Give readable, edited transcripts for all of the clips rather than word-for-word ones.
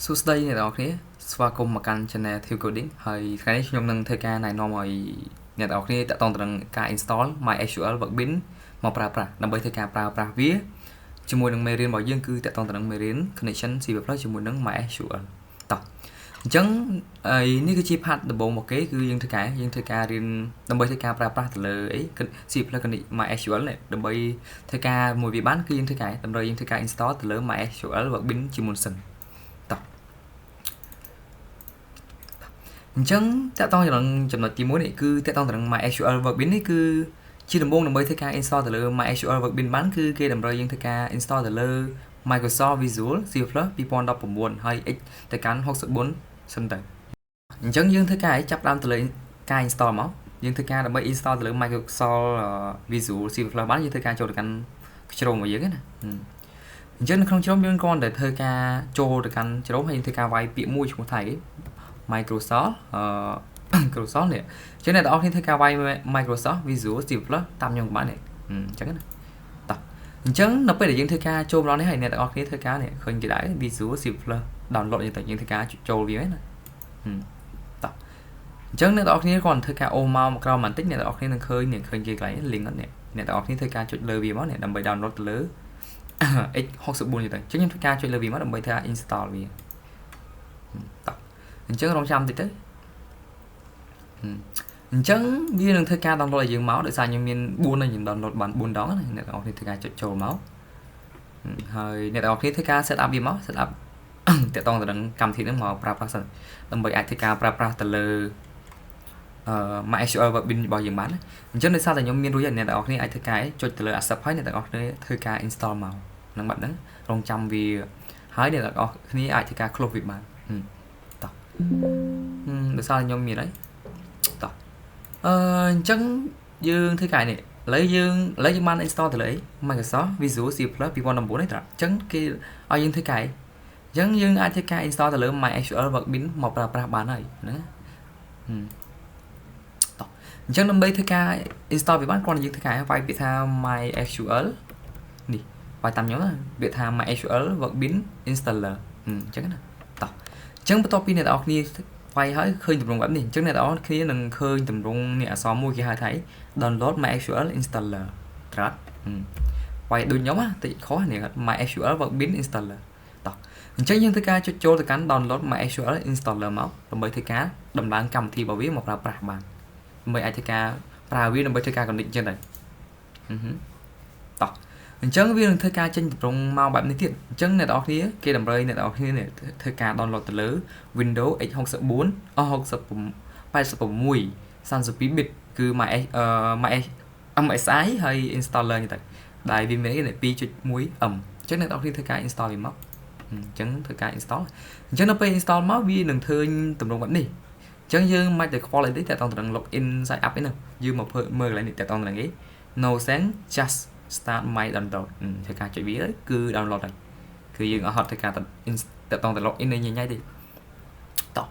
សួស្តីអ្នកទាំងអស់គ្នាស្វាគមន៍មកកាន់ Channel Thieu Coding ហើយថ្ងៃនេះខ្ញុំនឹងធ្វើការណែនាំឲ្យអ្នកទាំងអស់គ្នាតាក់ទងទៅនឹងការ install MySQL Workbench មកប្រើប្រាស់ដើម្បីធ្វើការប្រើប្រាស់វាជាមួយនឹងមេរៀនរបស់យើងគឺតាក់ទងទៅនឹងមេរៀន connection C++ ជាមួយនឹង MySQL តោះអញ្ចឹងហើយនេះគឺជា part ដំបូងរបស់គេគឺយើងធ្វើការរៀនដើម្បីធ្វើការប្រើប្រាស់ទៅលើអី C++ Connect MySQL នេះដើម្បីធ្វើការមួយវាបានគឺយើងធ្វើការតម្រូវយើងធ្វើការ install ទៅលើ MySQL Workbench ជាមុនសិនតោះអញ្ចឹងតាក់ទងទៅនឹងចំណុចទី1នេះគឺតាក់ទងទៅនឹង MySQL Workbench នេះគឺជាដំបូងដើម្បីធ្វើការ install ទៅលើ MySQL Workbench បានគឺគេតម្រូវយើងធ្វើការ install ទៅលើ Microsoft Visual C++ 2019ហើយ X ទៅកាន់64សិនទៅអញ្ចឹងយើងធ្វើការចាប់ផ្ដើមទៅលើការ install មកយើងធ្វើការដើម្បី install ទៅលើ Microsoft Visual C++ បានយើងធ្វើការចូលទៅកាន់ Chrome របស់យើងណាអញ្ចឹងនៅក្នុង Chrome យើងគ្រាន់តែធ្វើការចូលទៅកាន់ Chrome ហើយយើងធ្វើការវាយពាក្យមួយឈ្មោះថាអី Microsoft Microsoft នេះអញ្ចឹងអ្នកទាំងអស់គ្នាធ្វើការវាយ Microsoft Visual C++ តាមខ្ញុំក៏បាននេះអញ្ចឹងណាតោះអញ្ចឹងនៅពេលដែលយើងធ្វើការចូលមកដល់នេះហើយអ្នកទាំងអស់គ្នាធ្វើការនេះឃើញគេដែរ Visual C++ download យើងទៅយើងធ្វើការចូលវាណាតោះអញ្ចឹងអ្នកទាំងអស់គ្នាគ្រាន់ធ្វើការអូសមកក្រោមបន្តិចអ្នកទាំងអស់គ្នានឹងឃើញនេះឃើញគេកន្លែង link អត់នេះអ្នកទាំងអស់គ្នាធ្វើការចុចលើវាមកនេះដើម្បី download ទៅលើ x64 ទៅអញ្ចឹងខ្ញុំធ្វើការចុចលើវាមកដើម្បីធ្វើ install វាតោះអញ្ចឹងរងចាំតិចទៅអញ្ចឹងវានឹងធ្វើការ download ឲ្យយើងមកដោយសារខ្ញុំមាន4ហើយខ្ញុំ download បាន4ដងណាអ្នកទាំងអស់គ្នាធ្វើការចុចចូលមកហើយអ្នកទាំងអស់គ្នាធ្វើការ set up វាមក set up តាក់ទងទៅនឹងកម្មវិធីហ្នឹងមកប្រើប្រាស់សិនដើម្បីអាចធ្វើការប្រើប្រាស់ទៅលើអឺ MySQL Workbench របស់យើងបានអញ្ចឹងដោយសារតែខ្ញុំមានរួចហើយអ្នកទាំងអស់គ្នាអាចធ្វើការចុចទៅលើ accept ហើយអ្នកទាំងអស់គ្នាធ្វើការ install មកនឹងបាត់ហ្នឹងរងចាំវាហើយអ្នកទាំងអស់គ្នាអាចធ្វើការ close វាបានតោះដោយសារខ្ញុំមានហើយតោះអញ្ចឹងយើងធ្វើការនេះឥឡូវយើងបាន install ទៅលើអី Microsoft Visual C++ 2019នេះត្រាប់អញ្ចឹងគេឲ្យយើងធ្វើការអញ្ចឹងយើងអាចធ្វើការ install ទៅលើ MySQL Workbench មកប្រើប្រាស់បានហើយណាតោះអញ្ចឹងដើម្បីធ្វើការ install វាបានគ្រាន់តែយើងធ្វើការវាយពាក្យថា MySQL នេះវាយតាមខ្ញុំណាពាក្យថា MySQL Workbench Installer អញ្ចឹងណាតោះអញ្ចឹងបន្ទាប់ពីអ្នកទាំងអស់គ្នាវាយហើយឃើញទម្រង់បែបនេះអញ្ចឹងអ្នកទាំងអស់គ្នានឹងឃើញទម្រង់នេះអក្សរមួយគេហៅថា download MySQL installer ត្រាប់វាយដូចខ្ញុំណាតិចខុសនេះ MySQL Workbench installer តោះអញ្ចឹងយើងធ្វើការចុចចូលទៅកាន់ download MySQL installer មកដើម្បីធ្វើការដំឡើងកម្មវិធីរបស់វាមកប្រើប្រាស់បានដើម្បីអាចធ្វើការប្រើវាដើម្បីធ្វើការ connect អញ្ចឹងដែរតោះអញ្ចឹងវានឹងធ្វើការចេញទម្រង់មកបែបនេះទៀតអញ្ចឹងអ្នកទាំងអស់គ្នាគេតម្រូវអ្នកទាំងអស់គ្នានេះធ្វើការ download ទៅលើ Windows x64 អ60 86 32 bit គឺ My MSI ហើយ installer នេះទៅដែលវាមាន 2.1M អញ្ចឹងអ្នកទាំងអស់គ្នាធ្វើការ install វាមកអញ្ចឹងធ្វើការ install អញ្ចឹងនៅពេល install មកវានឹងឃើញទម្រង់បែបនេះអញ្ចឹងយើងមិនតែខ្វល់អីទេតែតទៅនឹង login sign up អីហ្នឹងយើងមកមើលកន្លែងនេះតទៅនឹងអី no thanks, just start my download ធ្វើការចុចវាគឺ download ហើយគឺយើងអត់ហត់ធ្វើការតតទៅ login នេះញ៉ៃៗទេតោះ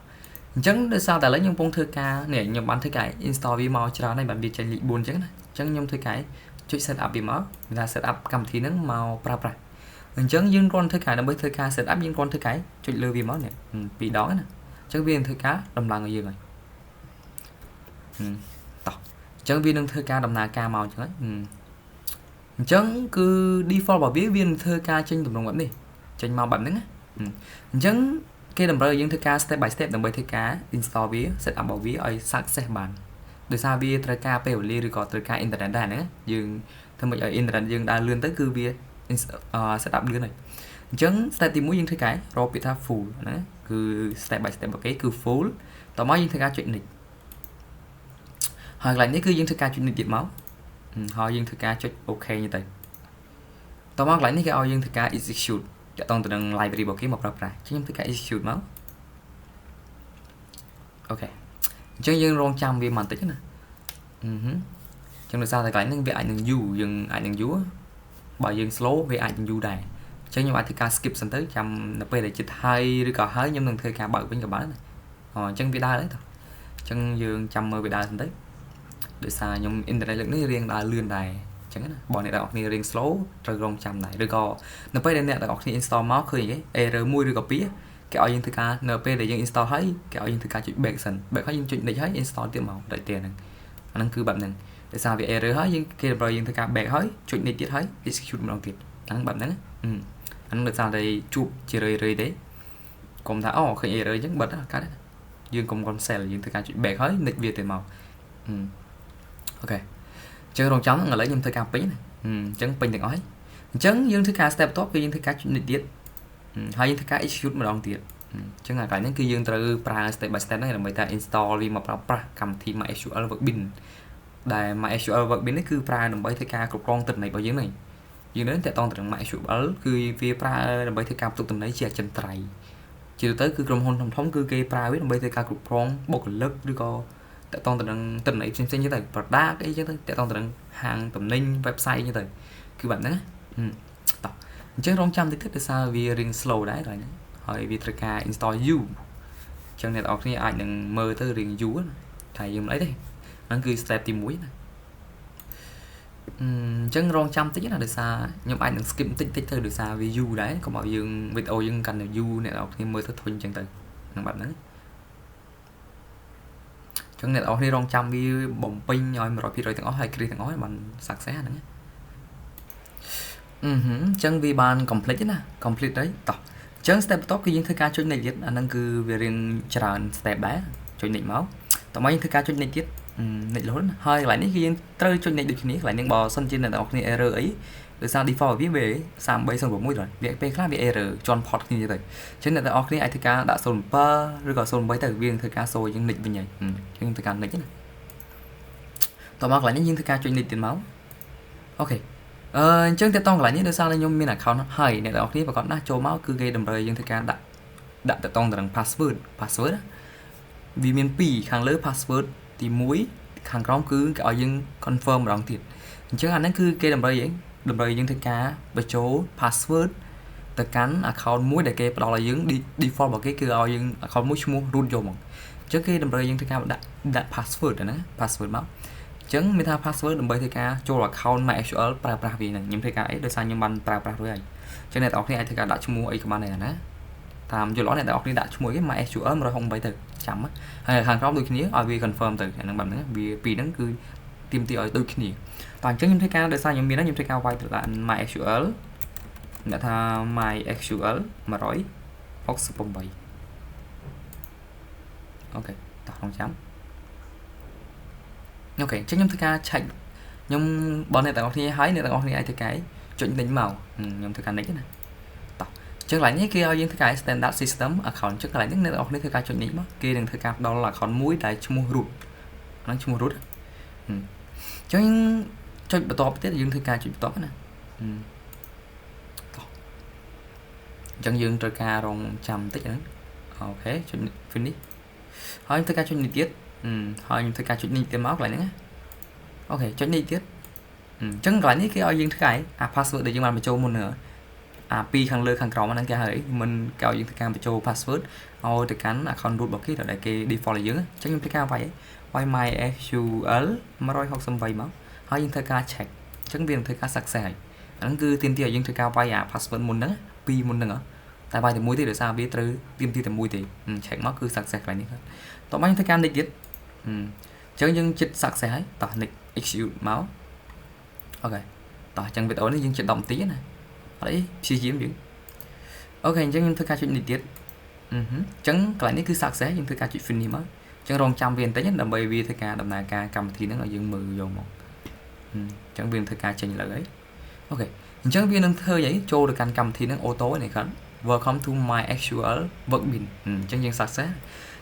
អញ្ចឹងដោយសារតែឥឡូវខ្ញុំកំពុងធ្វើការនេះខ្ញុំបានធ្វើការ install វាមកច្រើនហើយបានវាចេញលេខ4អញ្ចឹងណាអញ្ចឹងខ្ញុំធ្វើការចុច set up វាមកមានថា set up កម្មវិធីហ្នឹងមកប្រើប្រាស់អញ្ចឹងយើងគ្រាន់ធ្វើការដើម្បីធ្វើការ set up យើងគ្រាន់ធ្វើការចុចលើវាមកនេះពីរដងណាអញ្ចឹងវានឹងធ្វើការដំឡើងឲ្យយើងហើយតោះអញ្ចឹងវានឹងធ្វើការដំណើរការមកអញ្ចឹងហើយអញ្ចឹងគឺ default របស់វាវានឹងធ្វើការចេញទម្រង់បែបនេះចេញមកបែបហ្នឹងណាអញ្ចឹងគេតម្រូវឲ្យយើងធ្វើការ step by step ដើម្បីធ្វើការ install វា set up របស់វាឲ្យ success បានដោយសារវាត្រូវការពេលវេលាឬក៏ត្រូវការ internet ដែរហ្នឹងយើងធ្វើម៉េចឲ្យ internet យើងដើរលឿនទៅគឺវា set up លឿនហើយអញ្ចឹង step ទី1យើងធ្វើការរកពាក្យថា full ណាគឺ step by step របស់គេគឺ full តមកយើងធ្វើការចុច next ហើយកន្លែងនេះគឺយើងធ្វើការចុច next ទៀតមកហើយយើងធ្វើការចុច OK នេះទៅតមកកន្លែងនេះគេឲ្យយើងធ្វើការ execute តាក់ទងទៅនឹង library របស់គេមកប្រើប្រាស់ខ្ញុំធ្វើការ execute មក OK អញ្ចឹងយើងរងចាំវាបន្តិចណាអឺហឺចឹងដោយសារតែកន្លែងហ្នឹងវាអាចនឹងយូរយើងអាចនឹងយូរបើយើង slow វាអាចនឹងយូរដែរអញ្ចឹងខ្ញុំអាចធ្វើការ skip សិនទៅចាំនៅពេលដែលចិត្តហើយឬក៏ហើយខ្ញុំនឹងធ្វើការបើកវិញក៏បានដែរអូអញ្ចឹងវាដើរហើយតោះអញ្ចឹងយើងចាំមើលវាដើរសិនទៅដោយសារខ្ញុំអ៊ីនធឺណិតលើកនេះរៀងដើរលឿនដែរអញ្ចឹងណាបើអ្នកទាំងអស់គ្នារៀង slow ត្រូវរងចាំដែរឬក៏នៅពេលដែលអ្នកទាំងអស់គ្នា install មកឃើញគេ error មួយឬក៏ពីរ គេឲ្យយើងធ្វើការនៅពេលដែលយើង install ហើយគេឲ្យយើងធ្វើការចុច back សិន back ហើយយើងចុច next ហើយ install ទៀតមកដល់ទៀតហ្នឹងអាហ្នឹងគឺបែបហ្នឹងដោយសារវា error ហើយយើងគេតម្រូវយើងធ្វើការ back ហើយចុច next ទៀតហើយ execute ម្ដងទៀតហ្នឹងបែបហ្នឹងអាហ្នឹងដោយសារតែជួបជារឿយៗទេកុំថាអូឃើញ error អញ្ចឹងបិទកាត់យើងកុំ cancel យើងធ្វើការចុច back ហើយ next វាទៅមក OK អញ្ចឹងរងចាំឥឡូវខ្ញុំធ្វើការពេញណាអញ្ចឹងពេញទាំងអស់ហើយអញ្ចឹងយើងធ្វើការ step បន្ទាប់គឺយើងធ្វើការចុច next ទៀតហើយយើងធ្វើការ execute ម្ដងទៀតអញ្ចឹងអាកន្លែងហ្នឹងគឺយើងត្រូវប្រើ step by step ហ្នឹងដើម្បីតែ install វាមកប្រើប្រាស់កម្មវិធី MySQL Workbench ដែល MySQL Workbench នេះគឺប្រើដើម្បីធ្វើការគ្រប់គ្រងទិន្នន័យរបស់យើងហ្នឹងយើងនឹងតកតងទៅនឹង MySQL គឺវាប្រើដើម្បីធ្វើការផ្ទុកទិន្នន័យជាអចិន្ត្រៃយ៍ជាទូទៅគឺក្រុមហ៊ុនធំៗគឺគេប្រើវាដើម្បីធ្វើការគ្រប់គ្រងបុគ្គលិកឬក៏តកតងទៅនឹងទិន្នន័យផ្សេងៗចឹងទៅ product អីចឹងទៅតកតងទៅនឹងហាងទំនិញ website ចឹងទៅគឺបែបហ្នឹងតោះអញ្ចឹងរងចាំតិចទៀតដោយសារវារៀង slow ដែរកន្លែងហ្នឹងហើយវាត្រូវការ install យូរអញ្ចឹងអ្នកនរគ្នាអាចនឹងមើលទៅរៀងយូរណាតែយើងមិនអីទេហ្នឹងគឺ step ទី1ណាអញ្ចឹងរងចាំតិចណាដោយសារខ្ញុំអាចនឹង skip បន្តិចតិចទៅដោយសារវាយូរដែរកុំឲ្យយើងវីដេអូយើងកាន់តែយូរអ្នកនរគ្នាមើលទៅធុញអញ្ចឹងទៅហ្នឹងបែបហ្នឹងអញ្ចឹងអ្នកនរគ្នារងចាំវាបំពេញឲ្យ100%ទាំងអស់ហើយគ្រីទាំងអស់ឲ្យបាន success ហ្នឹងអឺហឹមអញ្ចឹងវាបាន complete ណា complete ហើយតោះអញ្ចឹង step បន្ទាប់គឺយើងធ្វើការចុច next ទៀតអាហ្នឹងគឺវារៀងច្រើន step ដែរចុច next មកតោះមកយើងធ្វើការចុច next ទៀត next រហូតហើយកន្លែងនេះគឺយើងត្រូវចុច next ដូចគ្នាកន្លែងនេះបើសិនជាអ្នកនរគ្នា error អីដោយសារ default វាវា3306ដល់វាពេលខ្លះវា error ជន់ port គ្នាទៅអញ្ចឹងអ្នកទាំងអស់គ្នាអាចធ្វើការដាក់07ឬក៏08ទៅវានឹងធ្វើការសូយើង next វិញហើយយើងធ្វើការ next ណាតោះមកកន្លែងនេះយើងធ្វើការចុច next ទៀតមក OK អឺអញ្ចឹងតើតងកន្លែងនេះដោយសារតែខ្ញុំមាន account ហើយអ្នកទាំងអស់គ្នាប្រកាសណាស់ចូលមកគឺគេតម្រូវយើងធ្វើការដាក់ដាក់តតងទៅនឹង password password វាមាន2ខាងលើ password ទី1ខាងក្រោមគឺគេឲ្យយើង confirm ម្ដងទៀតអញ្ចឹងអាហ្នឹងគឺគេតម្រូវយើងតម្រូវយើងធ្វើការបញ្ចូល password ទៅកាន់ account មួយដែលគេផ្ដល់ឲ្យយើង default របស់គេគឺឲ្យយើង account មួយឈ្មោះ root យកមកអញ្ចឹងគេតម្រូវយើងធ្វើការដាក់ដាក់ password ណា password មកអញ្ចឹងមានថា password ដើម្បីធ្វើការចូល account MySQL ប្រើប្រាស់វាហ្នឹងខ្ញុំធ្វើការអីដោយសារខ្ញុំបានប្រើប្រាស់រួចហើយអញ្ចឹងអ្នកទាំងអស់គ្នាអាចធ្វើការដាក់ឈ្មោះអីក៏បានដែរណាតាមយល់អត់អ្នកទាំងអស់គ្នាដាក់ឈ្មោះគេ MySQL 168ទៅចាំហើយខាងក្រោមដូចគ្នាឲ្យវា confirm ទៅអាហ្នឹងបែបហ្នឹងវាពីរហ្នឹងគឺទាមទារឲ្យដូចគ្នាតោះអញ្ចឹងខ្ញុំធ្វើការដោយសារខ្ញុំមានខ្ញុំធ្វើការវាយទៅដាក់ MySQL អ្នកថា MySQL 168 OK តោះក្នុងចាំ OK អញ្ចឹងខ្ញុំធ្វើការឆែកខ្ញុំបើអ្នកទាំងអស់គ្នាហើយអ្នកទាំងអស់គ្នាអាចធ្វើការចុច next មកខ្ញុំធ្វើការ next ណាតោះអញ្ចឹងកន្លែងនេះគេឲ្យយើងធ្វើការ standard system account អញ្ចឹងកន្លែងនេះអ្នកទាំងអស់គ្នាធ្វើការចុច next មកគេនឹងធ្វើការផ្ដល់ account មួយដែលឈ្មោះ root ហ្នឹងឈ្មោះ root អញ្ចឹងចុចបន្ទាប់ទៀតយើងធ្វើការចុចបន្ទាប់ណាតោះអញ្ចឹងយើងត្រូវការរងចាំបន្តិចហ្នឹង OK ចុច finish ហើយធ្វើការចុចនេះទៀតហើយខ្ញុំធ្វើការចុចនេះទៀតមកកន្លែងហ្នឹងណា OK ចុចនេះទៀតអញ្ចឹងកន្លែងនេះគេឲ្យយើងធ្វើអា password ដែលយើងបានបញ្ចូលមុនហ្នឹងអាពីរខាងលើខាងក្រោមហ្នឹងគេហៅអីមិនគេឲ្យយើងធ្វើការបញ្ចូល password ឲ្យទៅកាន់ account root របស់គេដែលគេ default ឲ្យយើងអញ្ចឹងខ្ញុំធ្វើការវាយវាយ MySQL 168មកហើយយើងធ្វើការ check អញ្ចឹងវានឹងធ្វើការ success ហើយអាហ្នឹងគឺទាមទារឲ្យយើងធ្វើការវាយអា password មុនហ្នឹងពីរមុនហ្នឹងតែវាយតែមួយទេដោយសារវាត្រូវទាមទារតែមួយទេ check មកគឺ success កន្លែងនេះតោះមកយើងធ្វើការ next ទៀតអញ្ចឹងយើងជិត success ហើយតោះ next execute មក OK តោះអញ្ចឹងវីដេអូនេះយើងជិត10នាទីណាអត់អីព្យាយាមយើង OK អញ្ចឹងខ្ញុំធ្វើការចុចនេះទៀតអឺហឹមអញ្ចឹងកន្លែងនេះគឺ success យើងធ្វើការចុច finish មកអញ្ចឹងរងចាំវាបន្តិចដើម្បីវាធ្វើការដំណើរការកម្មវិធីហ្នឹងឲ្យយើងមើលយកមកអញ្ចឹងវានឹងធ្វើការចេញលើហើយ OK អញ្ចឹងវានឹងធ្វើអីចូលទៅកាន់កម្មវិធីហ្នឹង auto នេះគាត់ welcome to MySQL Workbench អញ្ចឹងយើង success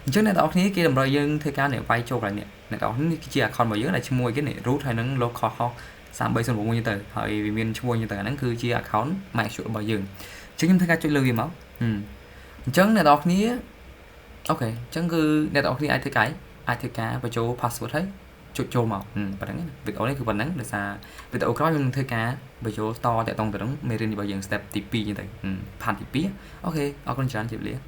អញ្ចឹងអ្នកទាំងអស់គ្នាគេតម្រូវយើងធ្វើការនេះវាយចូលកន្លែងនេះអ្នកទាំងអស់គ្នានេះគឺជា account របស់យើងដែលឈ្មោះគេនេះ root ហើយនឹង localhost 3306ទៅហើយវាមានឈ្មោះអញ្ចឹងទៅអាហ្នឹងគឺជា account MySQL របស់យើងអញ្ចឹងខ្ញុំធ្វើការចុចលើវាមកអញ្ចឹងអ្នកទាំងអស់គ្នា OK អញ្ចឹងគឺអ្នកទាំងអស់គ្នាអាចធ្វើការបញ្ចូល password ហើយចុចចូលមកប៉ុណ្្នឹងវីដេអូនេះគឺប៉ុណ្្នឹងដោយសារវីដេអូក្រោយខ្ញុំនឹងធ្វើការបញ្ចូលតតាក់ទងទៅនឹងមេរៀនរបស់យើង step ទី2អញ្ចឹងទៅ part ទី2 OK អរគុណច្រើនជម្រាបលា។